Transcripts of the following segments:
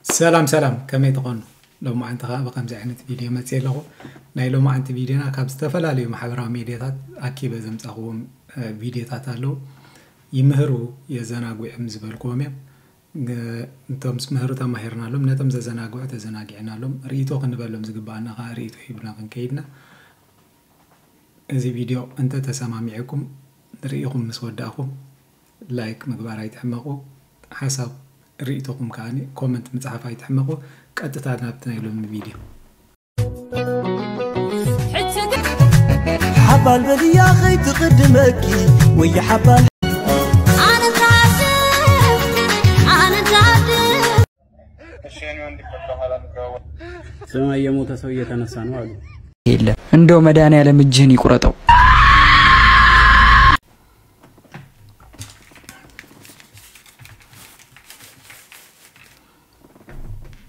ሰላም ሰላም፣ ከመይ ትኾኑ? ሎማዓንቲ ኸዓ ብኸምዚ ዓይነት ቪድዮ መፅየ ኣለኹ። ናይ ሎማዓንቲ ቪድዮና ካብ ዝተፈላለዩ ማሕበራዊ ሚድያታት ኣኪበ ዘምፃኽዎም፣ እ፣ ቪድዮታት ኣለዉ። ይምህሩ፣ የዘናግዑ እዮም ዝበልክዎም እዮም። ግ-፣ እቶም ዝምህሩ ተማሂርናሎም፣ ነቶም ዘዘናግዑ ተዘናጊዕናሎም፣ ርእይቶ ክንበሎም ዝግባኣና ኸዓ ርእይቶ ሂብና ክንከይድና። እዚ ቪድዮ እንተተሰማሚዕኩም፣ ርኢኹም ምስ ወዳእኹም ላይክ ምግባር ኣይትሕመቑ። ሓሳብ ርእይቶኹም ከኣ ኮመንት ምጽሓፍ ኣይትሕመቑ። ቀጥታ ናብቲ ናይ ሎሚ ቪድዮ። ሓባል በልያ ኸይትቕድመኪ ወይ ሓባል ሰማይ የሞተ ሰው እየተነሳ ነው አሉ። የለ እንደው መድኃኒዓለም እጅህን ይቁረጠው።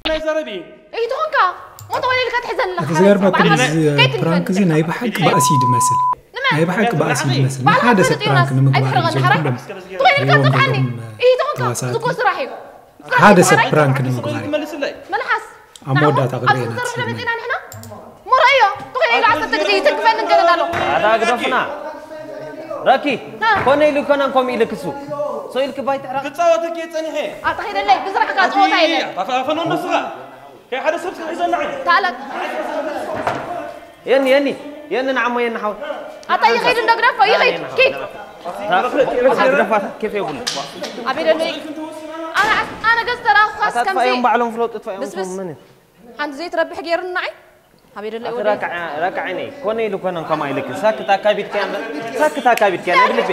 ናይ ዘረቢ እይትኾንካ ሞት ወለል ከትሕዘልና እቲ ዝገርመኩም እዚ ፕራንክ እዚ ናይ ብሓቂ ባእሲ እዩ ዝመስል። ናይ ብሓቂ ባእሲ እዩ ዝመስል። ንሓደ ሰብ ፕራንክ ንምግባር እዮም እዞም ኩሎም ትኾይንካ ሪኦም ትብሓኒ ዘለዎም እይትኾንካ ተዋሳእቲ። ዝኮ ስራሕ እዩ ሓደ ሰብ ፕራንክ ንምግባር እዩ። መልሓስ ኣብ መወዳእታ ክርእየና ኣብዚ ትስእልን። መፂና ንሕና ሞሮ እዮ ትኾይነ ኢሉ ዓሰርተ ግዜ ይተክፈኒ እንገለና ኣሎ ኣታ ግደፍና ረኪ ኮነ ኢሉ ኮነን ከምኡ ኢልክ እሱ ሰው ኢልክ ባይትዕራ ክፃወተክ እየ ፀኒሐ ኣታ ከይደለይ ብስራሕካ ፀወታ የለን ኣፈኖ እነሱኻ ከይ ሓደ ሰብ ስሒዘና ዓይነ ታለክ የኒ የኒ የኒ ንዓሞ የኒ ሓው ኣታ ይኸይድ እንዶ ግደፎ ይኸይድ ኪድ ግደፋታ ኬፍ የብሉ ኣበይ ደለይ ኣነ ዓስ- ኣነ ገዝ ተራኽኻስ ከምዚ ኣታጥፋዮም ባዕሎም ፍለጡ ጥፋዮም ብስብስ ምን ሓንቲ ዘይትረብሕ ገይሩኒ ንዓይ ኣበይ ደለይ ወደ ረካዓይነይ ኮነ ኢሉ ኮነን ከማ ኢልክ ሳክት ኣካቢድካ ሳክት ኣካቢድካ ብልቤ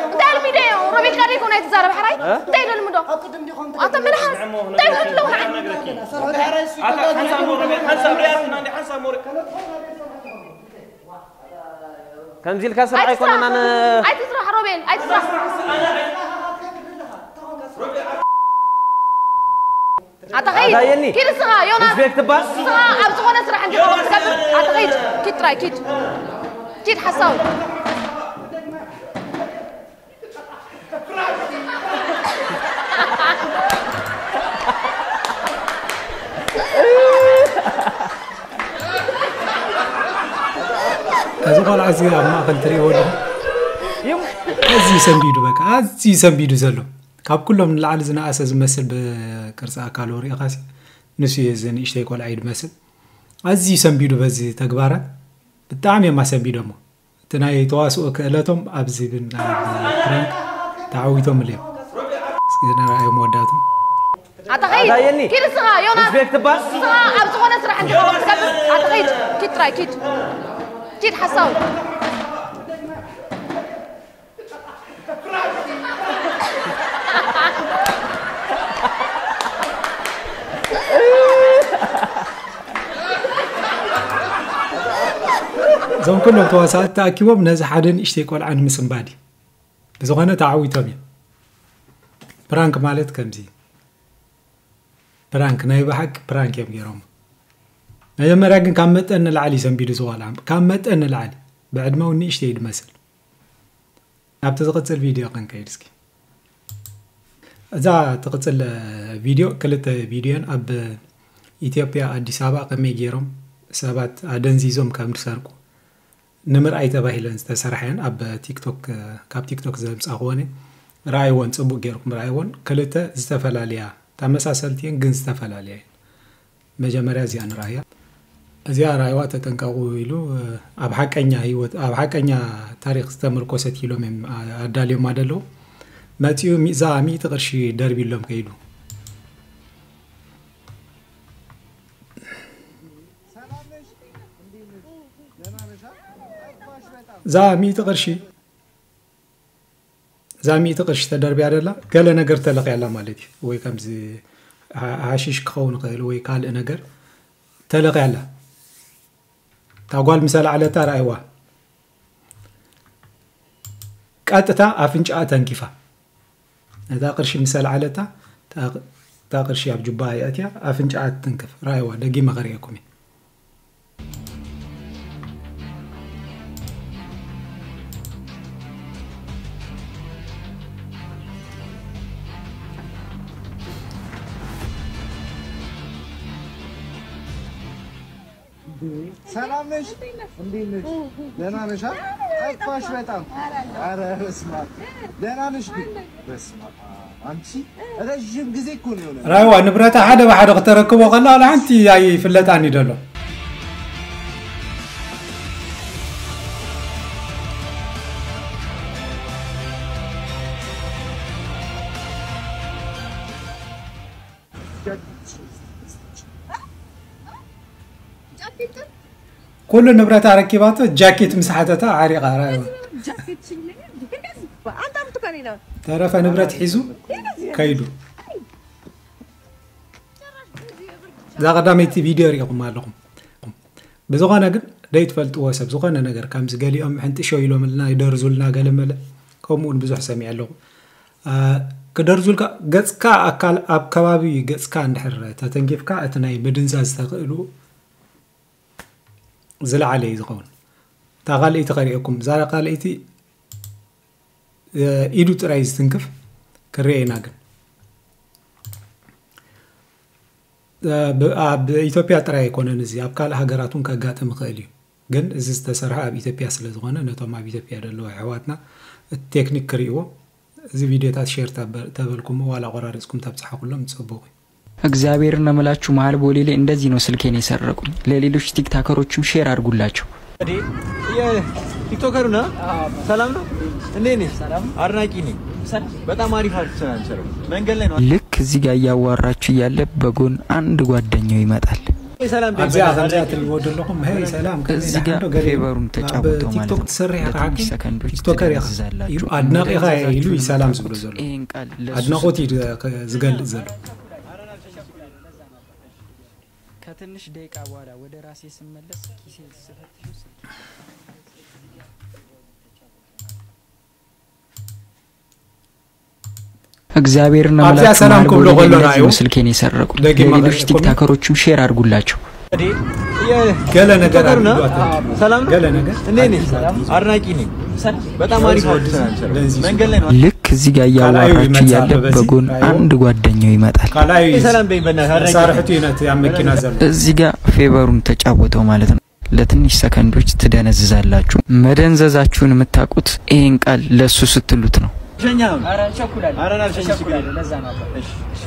እንታይ ኢልሚ ደዮ ሮቤል ካደ ይኮን ኣይትዛረብ ሕራይ እንታይ ኢሉ ልምዶ ኣንተ መልሓስ እንታይ ይብሉ ኣለዉ ንዓይ ከምዚ ኢልካ ስራሕ ኣይኮነን ኣነ ኣይትስራሕ ሮቤል ኣይትስራሕ ኣታ ኸይድ ኣታ የኒ። ኪድ እስኻ ዮናስ ሪስፔክት እባ እስኻ ኣብ ዝኾነ ስራሕ እንዲኻ ትገብር ኣታ ኸይድ ኪድ ጥራይ ኪድ ኪድ ሓሳዊ እዚ ቆልዓ እዚ ኣብ ማእኸል ትርእይዎ ኣለኹም። ኣዝዩ ሰንቢዱ በቃ ኣዝዩ ሰንቢዱ ዘሎ ካብ ኩሎም ንላዕሊ ዝነኣሰ ዝመስል ብቅርፂ ኣካሉ ሪኢኻሲ ንሱ እዩ እዚ ንእሽተይ ቆልዓ እዩ ዝመስል። ኣዝዩ ሰንቢዱ በዚ ተግባራት ብጣዕሚ እዮም ኣሰንቢዶሞ። እቲ ናይ ተዋስኦ ክእለቶም ኣብዚ ብን ኣብ ፕራንክ ተዓዊቶም እዮም። እስኪ ንርኣዮም መወዳእቶም። ኣታ ኸይድ ኣታ የኒ። ኪድ እስኻ ዮናስ ሪስፔክት እባ እስኻ ኣብ ዝኾነ ስራሕ እንዲኻ ትገብር ኣታ ኸይድ ኪድ ጥራይ ኪድ ኪድ ሓሳዊ እዞም ኩሎም ተዋሳእቲ ተኣኪቦም ነዚ ሓደ ንእሽተይ ቆልዓ ንምስንባድ እዩ። ብዝኾነ ተዓዊቶም እዮም። ፕራንክ ማለት ከምዚ እዩ። ፕራንክ ናይ ብሓቂ ፕራንክ እዮም ገይሮሞ። መጀመርያ ግን ካብ መጠን ንላዕሊ እዩ ሰንቢዱ እዚ ቆልዓ ካብ መጠን ንላዕሊ ብዕድመ እውን ንእሽተይ እዩ ዝመስል። ናብቲ ዝቕፅል ቪድዮ ክንከይድ እስኪ። እዛ ትቕፅል ቪድዮ ክልተ ቪድዮን ኣብ ኢትዮጵያ ኣዲስ ኣበባ ከመይ ገይሮም ሰባት ኣደንዚዞም ከም ዝሰርቁ ንምርኣይ ተባሂለን ዝተሰርሐን ኣብ ቲክቶክ ካብ ቲክቶክ ዘምፃኽወን ረኣይዎን ፅቡቅ ገይርኩም ረኣይዎን ክልተ ዝተፈላለያ ተመሳሰልቲ እየን ግን ዝተፈላለያ እየን መጀመርያ እዚኣ ንረኣያ እዚኣ ረኣይዋ ተጠንቀቁ ኢሉ ኣብ ሓቀኛ ህይወት ኣብ ሓቀኛ ታሪክ ዝተመርኮሰት ኢሎም እዮም ኣዳልዮማ ደለዉ መፂኡ እዛ ሚእቲ ቅርሺ ደርቢሎም ከይዱ እዛ ሚእቲ ቅርሺ እዛ ሚእቲ ቅርሺ ተደርብያ ደላ ገለ ነገር ተለኽያ ኣላ ማለት እዩ ወይ ከምዚ ሓሽሽ ክኸውን ይኽእል ወይ ካልእ ነገር ተለኽያ ኣላ እታ ጓል ምስ ኣልዓለታ ረኣይዋ ቀጥታ ኣፍንጫኣ ተንኪፋ ነታ ቅርሺ ምስ ኣልዓለታ እታ ቅርሺ ኣብ ጁባኣ የእትያ ኣፍንጫኣ ትንክፍ ረኣይዋ ደጊመ ከርእየኩም እየ ሰላም ነሽ? እንዴት ነሽ? ደህና ነሽ? አ? ጠፋሽ በጣም። ኧረ በስመ አብ። ደህና ነሽ ግን? በስመ አብ። አንቺ ረዥም ጊዜ እኮ ነው የሆነ። ራይዋ ንብረታ ሓደ ብሓደ ክተረክቦ ከላ ዋላ ሓንቲ ኣይፍለጣን እዩ ዘሎ። ኩሉ ንብረት ኣረኪባቶ ጃኬት ምስ ሓተታ ዓሪቓ ራይዋ። ጃኬት ሽግለኛ ዲከንደስ ኣንታ ብትካን ኢና ተረፈ ንብረት ሒዙ ከይዱ። እዛ ቀዳመይቲ ቪድዮ ሪኢኹም ኣለኹም። ብዝኾነ ግን ደይትፈልጥዎ ሰብ ዝኾነ ነገር ከምዚ ገሊኦም ሕንጥሾ ኢሎምልና ይደርዙልና ገለመለ ከምኡውን ብዙሕ ሰሚዐ ኣለኹ። አ፣ ክደርዙልካ ገጽካ ኣካል ኣብ ከባቢ ገጽካ እንድሕር ተተንኪፍካ እቲ ናይ ምድንዛዝ ተኽእሉ ዝለዓለ እዩ ዝኸውን። እታ ካልኣይቲ ከርእየኩም። እዛ ካልኣይቲ፣ እ፣ ኢዱ ጥራይ ዝትንክፍ ክርኤ ኢና ግን። እ፣ ብ-፣ ኣብ ኢትዮጵያ ጥራይ ኣይኮነን እዚ፣ ኣብ ካልእ ሃገራት እውን ከጋጥም ይኽእል እዩ። ግን እዚ ዝተሰርሐ ኣብ ኢትዮጵያ ስለ ዝኾነ ነቶም ኣብ ኢትዮጵያ ዘለዉ ኣሕዋትና እቲ ቴክኒክ ክርእይዎ እዚ ቪድዮታት ሼር ተበ-፣ ተበልኩሞ ዋላ ቆራሪጽኩም ተብጽሓ ኩሎም ጽቡቕ እዩ። እግዚአብሔርን ነው የምላችሁ፣ መሀል ቦሌ ላይ እንደዚህ ነው ስልኬን የሰረቁኝ። ለሌሎች ቲክታከሮችም ሼር አድርጉላቸው። እንዴ፣ የ-፣ ቲክቶከሩ ነው? ሰላም ነው? እንዴት ነህ? አድናቂ ነኝ። በጣም አሪፍ አርቲስት ነው የሚሰራው። መንገድ ላይ ነው። ልክ እዚህ ጋር እያዋራችሁ እያለ በጎን አንድ ጓደኛው ይመጣል። ሰላም፣ ኣብዚኣ ከምዚኣ ትሪእዎ ዘለኹም፣ ሄይ ሰላም፣ ከመይ እዚህ ጋር ዶ ገለ ፌቨሩን ኣብ ተጫወተው ማለት ቲክቶክ ነው። ትሰርሕ ኢኻ ለትንሽ ዓርኪ? ሰከንዶች ቲክቶከር ኢኻ ትደነዝዛላችሁ። ኢሉ ኣድናቂ ኢኻ ኢሉ እዩ ሰላም ዝብሎ ዘሎ። ይሄን ቃል ለሱ ኣድናቆት እዩ ስትሉት ዝገልጽ ዘሎ። ከትንሽ ደቂቃ በኋላ ወደ ራሴ ስመለስ ኪሴ ስፈትሽ ስልኬ እግዚአብሔርን ነው ኣብዚኣ የምላችሁ፣ ሰላም መሀል ክብሎ ቦሌ ከሎ እንደዚህ ራእዩ ነው ስልኬን የሰረቁኝ። ደጊማ ለሌሎች ከ-፣ ቲክታከሮችም ሼር አድርጉላቸው። ገለ ነገር ቲክቶከሩ ነው? አድርጓት። ሰላም ነው? ገለ ነገር እንዴት ነህ? አድርጓት። አድናቂ ነኝ። በጣም አሪፍ አርቲስት ነው የሚሰራው። መንገድ ላይ ነው። ልክ እዚህ ጋር ካልኣዩ እያዋራችሁ ይመጻል እያለ በዚህ በጎን ራእዩ። አንድ ጓደኛው ይመጣል። ካልኣዩ ሰላም በይኝ በእናትህ፣ አድናቂ ነኝ። መሳርሕቱ ይነት ኣብ መኪና ዘሎ። እዚህ ጋር ፌቨሩን ተጫወተው ማለት ነው። ለትንሽ ሰከንዶች ትደነዝዛላችሁ። መደንዘዛችሁን የምታውቁት ይሄን ቃል ለሱ ስትሉት ነው። ሸኛ። ኧረ እንቸኩላለን። ኧረ ና፣ ሸኝ፣ ችግር የለም። ለዛ ነው። እሺ፣ እሺ።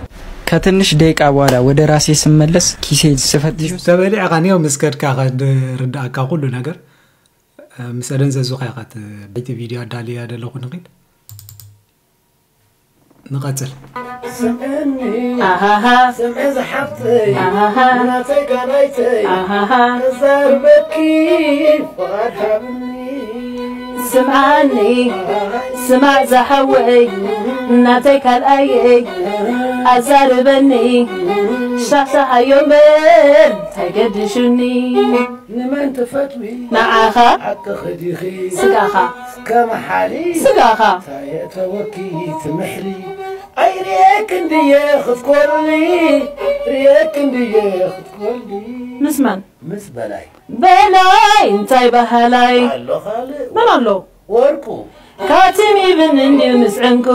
ከትንሽ ደቂቃ በኋላ ወደ ራሴ ስመለስ ኪሴ ስፈትሽ ተበሊዕኻ ኔው ምስ ከድካ ከድርድኣካ ኩሉ ነገር፣ እ፣ ምስ ኣደንዘዙኻ ኢኻ እቲ፣ እቲ ቪድዮ ኣዳልያ ዘለኹ ንኺድ። ንቐጽል። ስምዕኒ ኣሃሃ ስምዒ ዝሓፍተይ ኣሃሃ ናተይ ጋናይተይ ኣሃሃ ክዛርበኪ ፍቓድ ሃብኒ ስምዓኒ ስማዕ ዝሓወይ ናተይ ካልኣየይ ኣዛርበኒ ሻሻሃዮ እምበር እንታይ ገድሹኒ ንመን ትፈትዊ ንዓኻ ሓቅኺ ዲኺ ስጋኻ እስከ መሓሊ ስጋኻ ታየእተወኪ ትምሕሊ ኣይርየክ እንድየ ክትኮሊ ርየክ እንድየ ክትኮሊ ምስ መን ምስ በላይ በላይ እንታይ በሃላይ ኣሎ ካልእ መን ኣሎ ወርቁ ካቲም ይብን እንድዩ ምስ ዕንቁ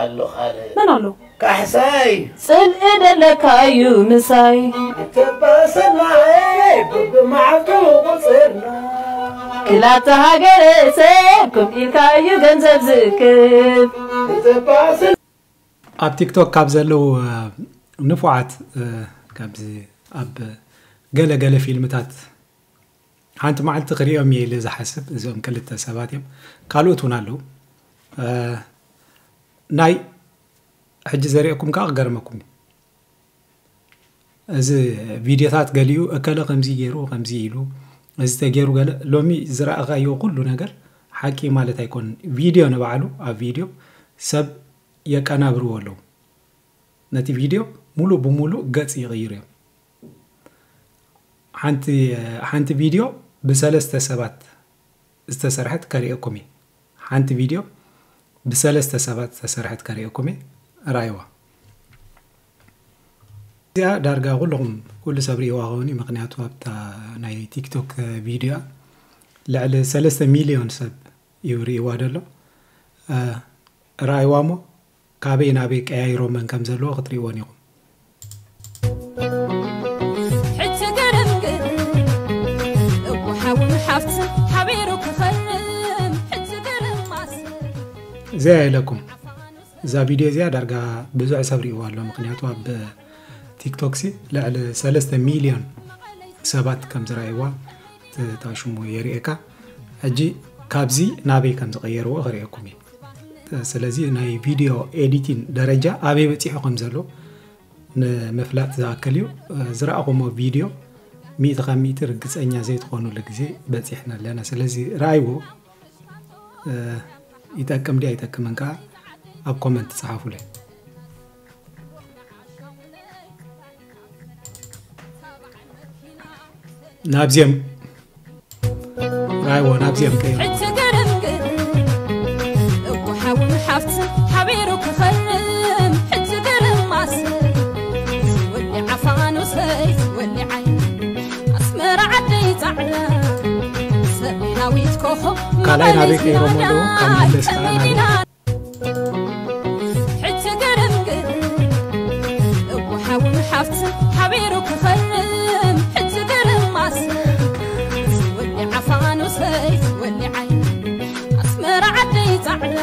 ኣሎ ካልእ መን ኣሎ ካሕሳይ ጽልኢ ደለካ እዩ ምሳይ ተባሰናይ ብብመዓልቱ ቁጽርና ክላተ ሃገረ ሰብ ክም ኢልካ እዩ ገንዘብ ዝእክብ ተባሰ ኣብ ቲክቶክ ካብ ዘለዉ፣ እ፣ ንፉዓት፣ እ፣ ካብዚ ኣብ ገለ ገለ ፊልምታት ሓንቲ መዓልቲ ክሪኦም እየ ኢለ ዝሓስብ እዚኦም ክልተ ሰባት እዮም። ካልኦት እውን ኣለዉ። እ፣ ናይ ሕጂ ዘሪኤኩም ከዓ ክገርመኩም እዩ። እዚ ቪድዮታት ገሊኡ እከለ ከምዚ ገይሩ፣ ከምዚ ኢሉ፣ እዚ ተገይሩ ገለ፣ ሎሚ ዝረኣኻዮ ኩሉ ነገር ሓቂ ማለት ኣይኮነን። ቪድዮ ንባዕሉ፣ ኣብ ቪድዮ ሰብ የቀናብርዎ ኣለዉ። ነቲ ቪድዮ ሙሉእ ብሙሉእ ገጽ ይቕይሩ እዮም። ሓንቲ፣ ሓንቲ ቪድዮ ብሰለስተ ሰባት ዝተሰርሐት ከርእየኩም እየ። ሓንቲ ቪድዮ ብሰለስተ ሰባት ዝተሰርሐት ከርእየኩም እየ። ራእይዋ። እዚኣ ዳርጋ ኩልኹም፣ ኩሉ ሰብ ርእይዋ ክኸውን እዩ። ምኽንያቱ ኣብታ ናይ ቲክቶክ ቪድዮ ልዕሊ ሰለስተ ሚልዮን ሰብ እዩ ርእይዋ ዘሎ። እ፣ ራእይዋ እሞ ካበይ ናበይ ቀያይሮመን ከም ዘለዎ ክትርእይወን ኢኹም። ሕጂ ገረም ግን ኣብቲ ሓቢሩ ክኸርም ሕጂ ግርም ኣስር እዚኣ ኢለኩም። እዛ ቪድዮ እዚኣ ዳርጋ ብዙሕ ሰብ ርእይዋ ኣሎ። ምኽንያቱ ኣብ ቲክቶክ ሲ ልዕሊ ሰለስተ ሚልዮን ሰባት ከም ዝረኣይዋ ት-፣ ታሽሙ የርእየካ። ሕጂ ካብዚ ናበይ ከም ዝቐየርዎ ከርእየኩም እዩ። ስለዚ ናይ ቪድዮ ኤዲቲን ደረጃ ኣበይ በፂሑ ከም ዘሎ ንምፍላጥ ዝኣክል እዩ። ዝረኣኹሞ ቪድዮ ሚእቲ ካብ ሚእቲ ርግፀኛ ዘይትኾኑሉ ግዜ በፂሕና ኣለና። ስለዚ ረኣይዎ፣ ይጠቅም ድዩ ኣይጠቅምን ከዓ ኣብ ኮመንት ጸሓፉለይ። ናብዚኦም ራይዎ ናብዚኦም ከ ሕጂ ግርም ግርም እኮ ሓውን ሓፍትን ሓቢሩ ክኸርም ሕጂ ግርም ኣስር ወሊ ዓፋኖሰይ ወሊ ዓይኒ ኣስመራ ዓደይ ጻዕዳ ሰሜናዊት ኮኾብ ካልኣይ ናበይ ቀይሮሞ ኣለዉ? ካብ መለስ ከዓ ናበይ? ሕጂ ግርም ግርም እኮ ሓውን ሓፍትን ሓቢሩ ክኸርም ሕጂ ግርም ኣስር ወሊ ዓፋኖሰይ ወሊ ዓይኒ ኣስመራ ዓደይ ጻዕዳ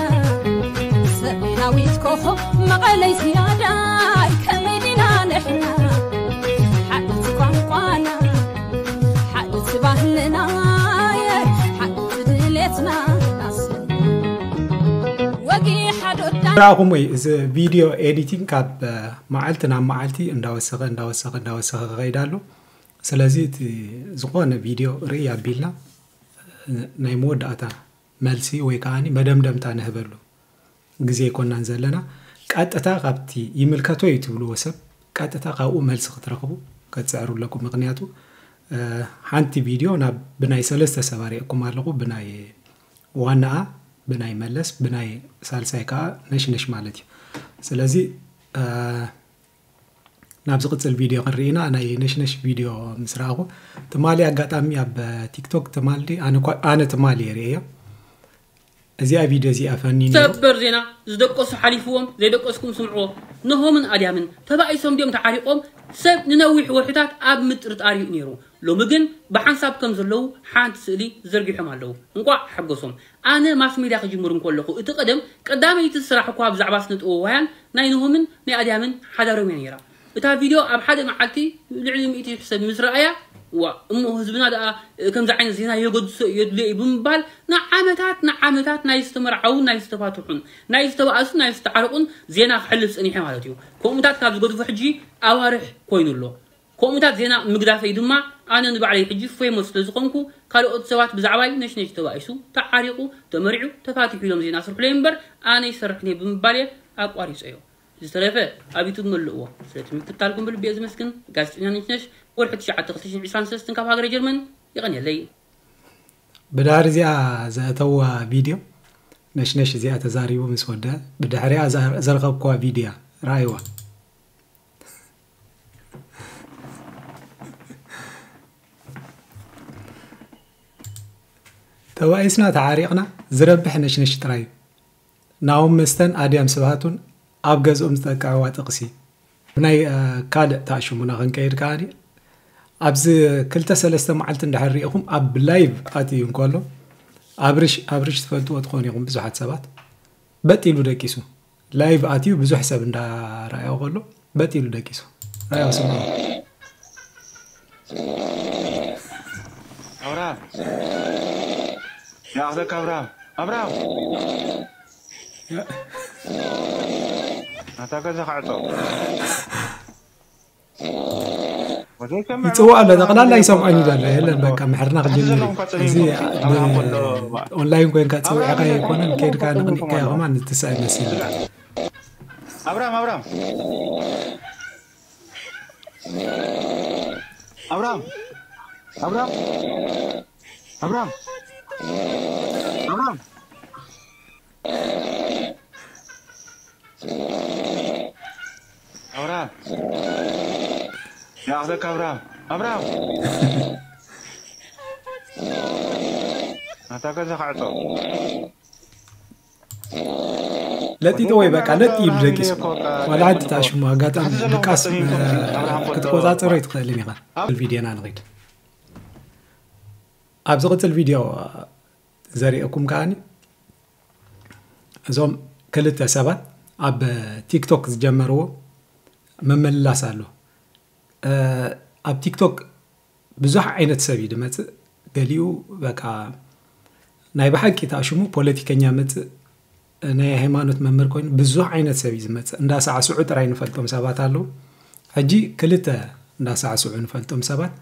ሰሜናዊት ኮኾብ መቐለይ ዝያዳይ ከመይ ዲና ንሕና ሓንቲ ቋንቋና ሓንቲ ባህልና ሓንቲ ድሌትና ናስ ወጊ ሓዶዳ ረኣኹም ወይ? እዚ ቪድዮ ኤዲቲንግ ካብ መዓልቲ ናብ መዓልቲ እንዳወሰኸ እንዳወሰኸ እንዳወሰኸ ክኸይድ ኣሎ። ስለዚ እቲ ዝኾነ ቪድዮ ርኢ ኣቢልና ናይ መወዳእታ መልሲ ወይ ከዓ መደምደምታ ንህበሉ ግዜ ኣይኮናን ዘለና። ቀጥታ ካብቲ ይምልከቶ እዩ ትብልዎ ሰብ ቀጥታ ካብኡ መልሲ ክትረኽቡ ከትፅዕሩ ኣለኩም። ምክንያቱ ሓንቲ ቪድዮ ናብ ብናይ ሰለስተ ሰብ ኣሪእኩም ኣለኹ፣ ብናይ ዋናኣ፣ ብናይ መለስ፣ ብናይ ሳልሳይ ከዓ ነሽነሽ ማለት እዩ። ስለዚ ናብ ዝቕጽል ቪድዮ ክንርኢና ናይ ነሽነሽ ቪድዮ ምስ ረኣኹ ትማሊ ኣጋጣሚ ኣብ ቲክቶክ ትማሊ ኣነ እኳ- ኣነ ትማሊ የርእዮ እዚኣ ቪድዮ እዚኣ ፈኒ ነይሩ። ሰበር ዜና፣ ዝደቀሱ ሓሊፍዎም ዘይደቀስኩም ስምዕዎ። ነሆምን ኣድያምን ተባኢሶም ድዮም ተዓሪቖም? ሰብ ንነዊሕ ወርሕታት ኣብ ምጥርጣር እዩ ነይሩ። ሎሚ ግን ብሓንሳብ ከም ዘለዉ ሓንቲ ስእሊ ዘርጊሖም ኣለዉ። እንቋዕ ሓጎሶም። ኣነ ማስ ሜድያ ክጅምር እንከለኹ እቲ ቀደም ቀዳመይቲ ስራሕ እኳ ብዛዕባ ስነ ጥበባውያን ናይ ነሆምን ናይ ኣድያምን ሓዳሮም እያ ነይራ። እታ ቪድዮ ኣብ ሓደ መዓልቲ ልዕሊ ሚእቲ ሺሕ ሰብ ምስ ረኣያ፣ ዋ እሞ ህዝብና ደኣ ከምዚ ዓይነት ዜና የገድሶ እዩ የድልዮ እዩ ብምባል ንዓመታት ንዓመታት ናይ ዝተመርዓውን ናይ ዝተፋትሑን ናይ ዝተባእሱን ናይ ዝተዓረቑን ዜና ክሕልፍ ጸኒሐ ማለት እዩ። ከምኡታት ካብ ዝገድፎ ሕጂ ኣዋርሕ ኮይኑ ኣሎ። ከምኡታት ዜና ምግዳፈይ ድማ ኣነ ንባዕለይ ሕጂ ፌሞስ ስለ ዝኾንኩ ካልኦት ሰባት ብዛዕባይ ነሽነሽ ተባኢሱ ተዓሪቑ ተመሪዑ ተፋቲሑ ኢሎም ዜና ስርሑለይ እምበር ኣነ ይሰርሕን እየ ብምባል እየ ኣቋሪፀዮ። ዝተረፈ ኣብ ዩቱብ መልእዎ። ስለቲ ምክትታልኩም ብልቢ እየ ዝመስግን። ጋዜጠኛ ነሽነሽ ወርሒ ትሽዓተ ክልተ ሽሕን ዕስራን ሰለስተን ካብ ሃገረ ጀርመን። የቐንየለይ። ብድሕሪ እዚኣ ዘእተዋ ቪድዮ ነሽነሽ እዚኣ ተዛሪቡ ምስ ወደ ብድሕሪኣ ዘ- ዘረኸብክዋ ቪድያ ረኣይዋ። ተባኢስና ተዓሪቕና ዝረብሕ ነሽነሽ ጥራይ እዩ። ናሆም መስተን ኣድያም ስብሃቱን ኣብ ገዝኦም ዝጠቅዕዋ ጥቕሲ። ብናይ ካልእ ተኣሽሙና ክንቀይድ ከኣ ኣብዚ ክልተ ሰለስተ መዓልቲ እንድሕር ሪኢኹም ኣብ ላይቭ ኣትዩ እንከሎ ኣብርሽ ኣብርሽ ትፈልጥዎ ትኾኑ ኢኹም ብዙሓት ሰባት በጥ ኢሉ ደቂሱ ላይቭ ኣትዩ ብዙሕ ሰብ እንዳረኣዮ ከሎ በጥ ኢሉ ደቂሱ ረኣዮ ስምዑ። ኣብርሃም ይኣኽለካ ኣብርሃም ኣብርሃም ናታ ገዛ ክዕጾ ይፅዋዕ ኣሎ ጠቕላላ ይሰምዖን እዩ ዘሎ የለን በቃ ምሕርና ክጀምር እዩ እዚ ኦንላይን ኮይንካ ፀዊዕካ ኣይኮነን ከይድካ ንቕኒቕካ ከማን ንትሳ ይመስል ኣብራም ኣብራም ኣብራም ኣብራም ኣብራም ኣብራም ኣብራም ይኣኽለካ ኣብራም ኣብራም ናታ ገዛ ክዕጾ ለጢጦ ወይ በቃ ለጥ ኢሉ ደቂሱ ዋላ ሓንቲ ተኣሽሙ ኣጋጣሚ ድቃስ ክትቆፃፀሮ ኣይትኽእልን ኢኻ ቪድዮና ንኺድ ኣብ ዝቕጽል ቪድዮ ዘርእየኩም ከኣኒ እዞም ክልተ ሰባት ኣብ ቲክቶክ ዝጀመርዎ ምምልላስ ኣሎ። ኣብ ቲክቶክ ብዙሕ ዓይነት ሰብ እዩ ዝመጽእ። ገሊኡ በቃ ናይ ብሓቂ ተኣሽሙ ፖለቲከኛ መጽእ፣ ናይ ሃይማኖት መምህር ኮይኑ ብዙሕ ዓይነት ሰብ እዩ ዝመጽእ። እንዳሳዕስዑ ጥራይ ንፈልጦም ሰባት ኣለዉ። ሕጂ ክልተ እንዳሳዕስዑ ንፈልጦም ሰባት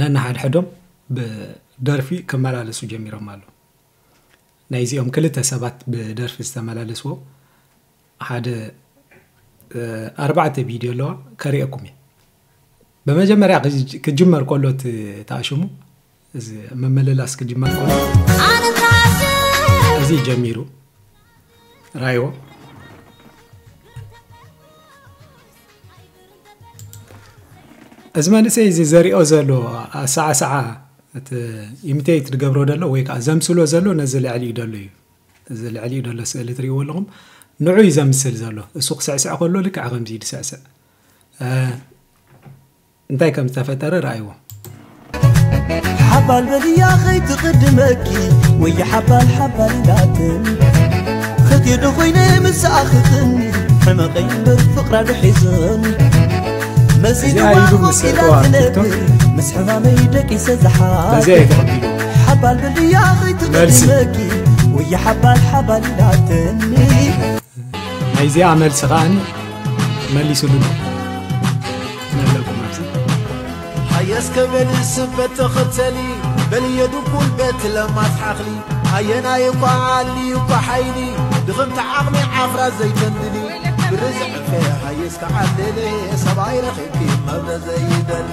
ነንሓድሕዶም ብደርፊ ክመላለሱ ጀሚሮም ኣለዉ። ናይዚኦም ክልተ ሰባት ብደርፊ ዝተመላለስዎ ሓደ ኣርባዕተ ቪድዮ ኣለዋ፣ ከርእየኩም እየ። ብመጀመርያ ክጅመር ከሎ እቲ ተኣሽሙ፣ እዚ ምምልላስ ክጅመር ከሎ እዚ ጀሚሩ ራይዎ። እዚ መንእሰይ እዚ ዘሪኦ ዘሎ ኣሰዓስዓ፣ እቲ ኢሚቴት ዝገብሮ ዘሎ ወይ ከዓ ዘምስሎ ዘሎ ነዚ ልዕሊኡ ዘሎ እዩ። እዚ ልዕሊኡ ዘሎ ስእሊ ትሪእዎ ኣለኹም፣ ንዑ እዩ ዘምስል ዘሎ። እሱ ክስዕስዕ ከሎ ልክዕ ከምዚ እዩ ዝስዕስዕ። እንታይ ከም ዝተፈጠረ ረኣይዎ። ሓባል በልያ ኸይትቕድመኪ ወይ ሓባል ሓባል ኢላትን ኸትየ ዶ ኮይነ ምስኣ ክቕኒ ሕመቐይ እምበር ፍቕራ ዶ ሒዝን መዚድዋ እዚኣ ኢሉ ምስ ኸፊላ እተዋ ትነብር ቲክቶክ ምስ ሕማመይ ደቂሰ ዝሓ በዚኣ እዩ ተቐቢሉ። ሓባል በልያ መልሲ። ኸይትቕድመኪ ወይ ሓባል ሓባል ኢላትኒ ናይዚኣ መልሲ ከኣኒ መሊሱሉ ኣሎ። ነለኩም ኣብዚ። ሃየ እስከ በሊ ስበት ተኸተሊ፣ በልዮ ድንኩል በት ለማት ሓኽሊ፣ ኣየናይ እኳ ዓሊ እኳ ሓይሊ፣ ድኽምቲ ዓቕሚ ዓፍራ ዘይተንድሊ፣ ብርዝዕፈ ሃየ እስከ ዓለለ፣ ሰብኣይ ረኺብኪ መብረ ዘይደሊ።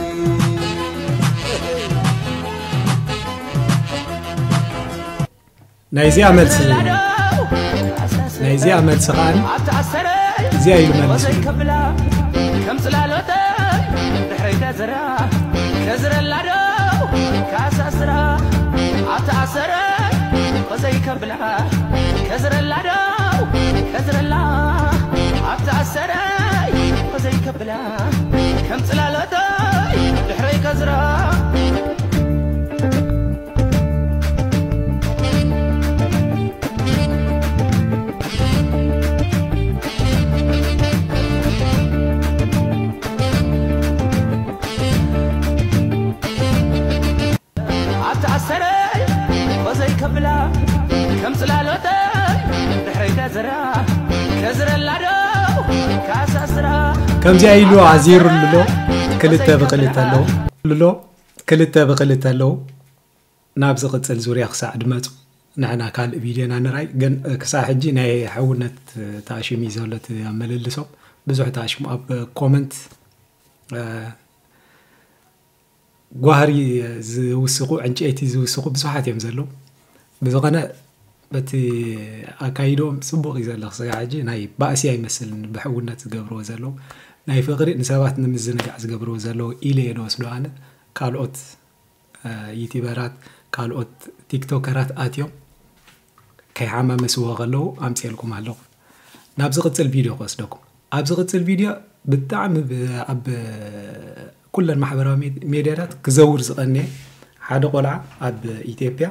ናይዚኣ መልሲ ናይዚኣ መልሲ ከኣ እዚኣ ኢሉ መልስ። ከምዚኣ ኢሉ ኣዚሩ ኣሎ። ክልተ ብክልተ ኣለዉ። ኣሎ። ክልተ ብክልተ ኣለዉ። ናብ ዝቕጽል ዙርያ ክሳዕ ድመጹ ንሕና ካልእ ቪድዮና ንርኣይ። ግን ክሳዕ ሕጂ ናይ ሕውነት ተኣሽሙ እዩ ዘሎ እቲ ኣመልልሶም። ብዙሕ ተኣሽሙ ኣብ ኮመንት ጓህሪ ዝውስኹ፣ ዕንጨይቲ ዝውስኹ ብዙሓት እዮም ዘለዉ። ብዝኾነ በቲ ኣካይድኦም ጽቡቕ እዩ ዘሎ። ክሳዕ ሕጂ ናይ ባእሲ ኣይመስልን ብሕውነት ዝገብርዎ ዘለዉ። ናይ ፍቕሪ ንሰባት ንምዝንጋዕ ዝገብርዎ ዘለዉ ኢለ እየ ዝወስዶ ኣነ። ካልኦት ዩቲበራት ካልኦት ቲክቶከራት ኣትዮም ከይሓማመስዎ ከለዉ ኣምፅኤልኩም ኣለኹ። ናብ ዝቕፅል ቪድዮ ክወስደኩም። ኣብ ዝቕፅል ቪድዮ ብጣዕሚ ብ- ኣብ ኩለን ማሕበራዊ ሜድ- ሜድያታት ክዘውር ዝቐነየ ሓደ ቆልዓ ኣብ ኢትዮጵያ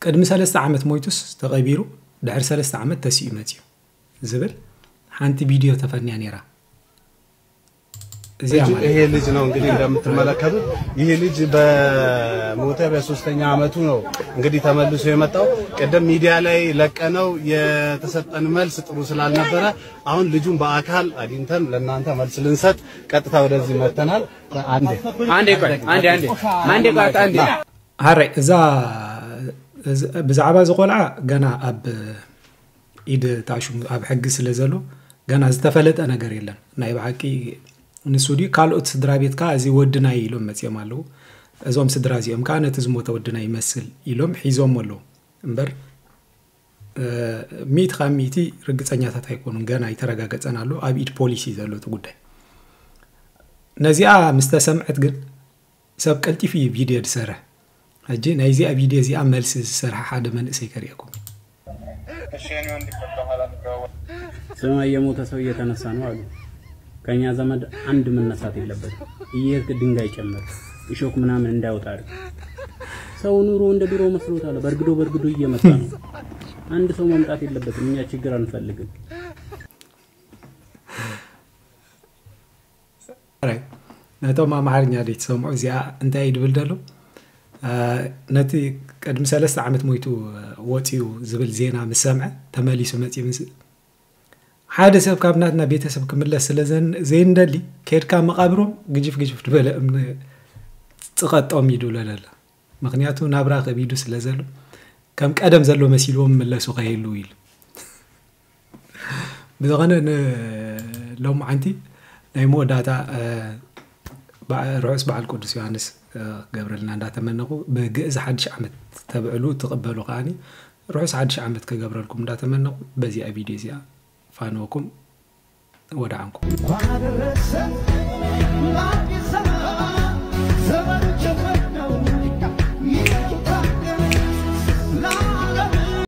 ቅድሚ ሰለስተ ዓመት ሞይቱስ ተቐቢሩ ድሕሪ ሰለስተ ዓመት ተሲኡ መፅዩ ዝብል ሓንቲ ቪድዮ ተፈንያ ነይራ። እዚኣ ማለት ይሄ ልጅ ነው እንግዲህ እንደምትመለከቱት። ይሄ ልጅ በሞተ በሶስተኛ ዓመቱ ነው እንግዲህ ተመልሶ የመጣው። ቅድም ሚዲያ ላይ ለቀነው የተሰጠን መልስ ጥሩ ስላልነበረ አሁን ልጁን በአካል አግኝተን ለእናንተ መልስ ልንሰጥ ቀጥታ ወደዚህ መጥተናል። አንዴ አንዴ ቆይ አንዴ አንዴ አንዴ ቆይ አንዴ ሀረይ እዛ ብዛዕባ እዚ ቆልዓ ገና ኣብ ኢድ ታሹም ኣብ ሕጊ ስለ ዘሎ ገና ዝተፈለጠ ነገር የለን። ናይ ብሓቂ ንሱ ድዩ ካልኦት ስድራ ቤት ከኣ እዚ ወድና እዩ ኢሎም መፅኦም ኣለዉ። እዞም ስድራ እዚኦም ከኣ ነቲ ዝሞተ ወድና ይመስል ኢሎም ሒዞም ኣለዉ እምበር ሚእቲ ካብ ሚእቲ ርግፀኛታት ኣይኮኑን። ገና ኣይተረጋገፀን ኣሎ። ኣብ ኢድ ፖሊስ እዩ ዘሎ እቲ ጉዳይ። ነዚኣ ምስ ተሰምዐት ግን ሰብ ቀልጢፉ እዩ ቪድዮ ዝሰርሕ። ሕጂ ናይዚኣ ቪድዮ እዚኣ መልሲ ዝሰርሐ ሓደ መንእሰይ ከርእየኩም። ስማ የሞተ ሰው እየተነሳ ነው አሉ። ከኛ ዘመድ አንድ መነሳት የለበትም። እየሄድክ ድንጋይ ጨምር፣ እሾክ ምናምን እንዳይወጣ አድርግ። ሰው ኑሮ እንደ ድሮ መስሎታል። በርግዶ በርግዶ እየመጣ ነው። አንድ ሰው መምጣት የለበትም። እኛ ችግር አንፈልግም። ነቶም ኣምሓርኛ ዘይትሰምዑ እዚኣ እንታይ ድብል ደሎ? ነቲ ቅድሚ ሰለስተ ዓመት ሞይቱ ወፂኡ ዝብል ዜና ምስ ሰምዐ ተመሊሱ መፂኡ ምስ ሓደ ሰብ ካብ ናትና ቤተሰብ ክምለስ ስለ ዘይንደሊ ከድካ መቃብሮም ግጅፍ ግጅፍ ዝበለ እምኒ ፅቐጦም ይድብሎ ደላ። ምክንያቱ ናብራ ከቢዱ ስለ ዘሎ ከም ቀደም ዘሎ መሲልዎም ምለሱ ከይህሉ ኢሉ። ብዝኾነ ንሎማዓንቲ ናይ መወዳእታ ርሑስ በዓል ቅዱስ ዮሃንስ ክገብረልና እንዳተመነኹ ብግእዝ ሓድሽ ዓመት ተብዕሉ ትቕበሉ ከዓኒ ርሑስ ሓድሽ ዓመት ክገብረልኩም እንዳተመነኹ በዚኣ ቪድዮ እዚኣ ፋንወኩም ወደዓንኩም።